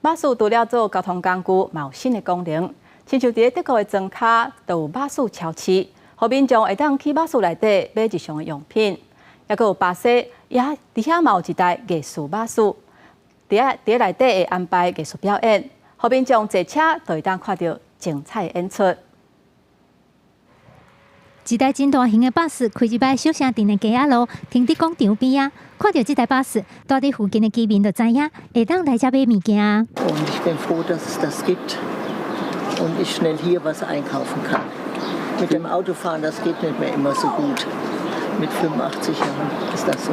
巴士除了做交通工具，嘛有新的功能，親像佇咧德國的莊跤，就有巴士超市，予民眾會當去巴士內底買日常的用品。抑閣有巴西，也佇遐嘛有一台藝術巴士，佇遐內底會安排藝術表演，予民眾坐車就會當看著精彩的演出。一台真大型的巴士開入來小城鎮的街仔路，停佇廣場邊仔。看著這台巴士，住佇附近的居民就知影會當來遮買物件。 Und ich bin froh, dass es das gibt und ich schnell hier was einkaufen kann. Mit dem Autofahren, das geht nicht mehr immer so gut. Mit 85 Jahren ist das so.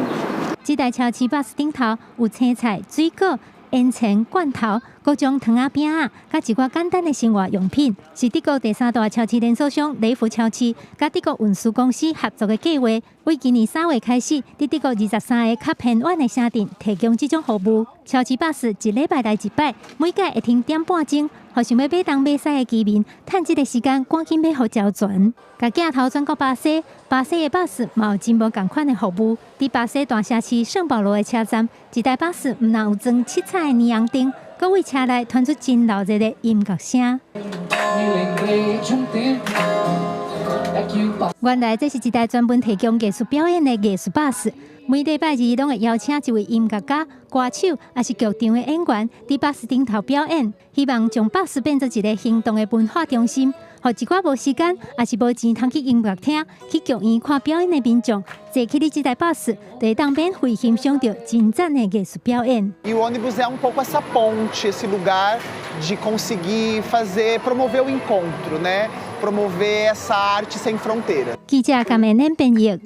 這台超市巴士頂頭有青菜、水果、煙腸、罐頭、各種糖仔餅仔，佮一寡簡單的生活用品，是德國第三大超市連鎖商雷芙超市佮德國運輸公司合作的計劃。為今年3月開始，佇德國23个較偏遠的城鎮提供這種服務。超市巴士一禮拜來一擺，每擺會停點半鐘，予想欲買東買西的居民，趁這个時間趕緊買予齊全。共鏡頭轉到巴西，巴西的巴士嘛有真無仝款的服務。佇巴西大城市聖保羅的車站，一台巴士毋但有裝七彩的霓虹燈，閣為車內傳出真鬧熱的音樂聲。原來這是一台專門提供藝術表演的藝術巴士，每禮拜二攏會邀請一位音樂家、歌手，抑是劇場的演員，佇巴士頂頭表演，希望將巴士變做一个行動的文化中心，予一寡無時間，抑是無錢通去音樂廳、去劇院看表演的民眾，坐起你這台巴士，就會當免費欣賞著真讚的藝術表演。 E o ônibus é um pouco essa ponte, esse lugar de conseguir fazer, promover o encontro, né? Promover essa arte sem fronteira. 記者甘美恁編譯。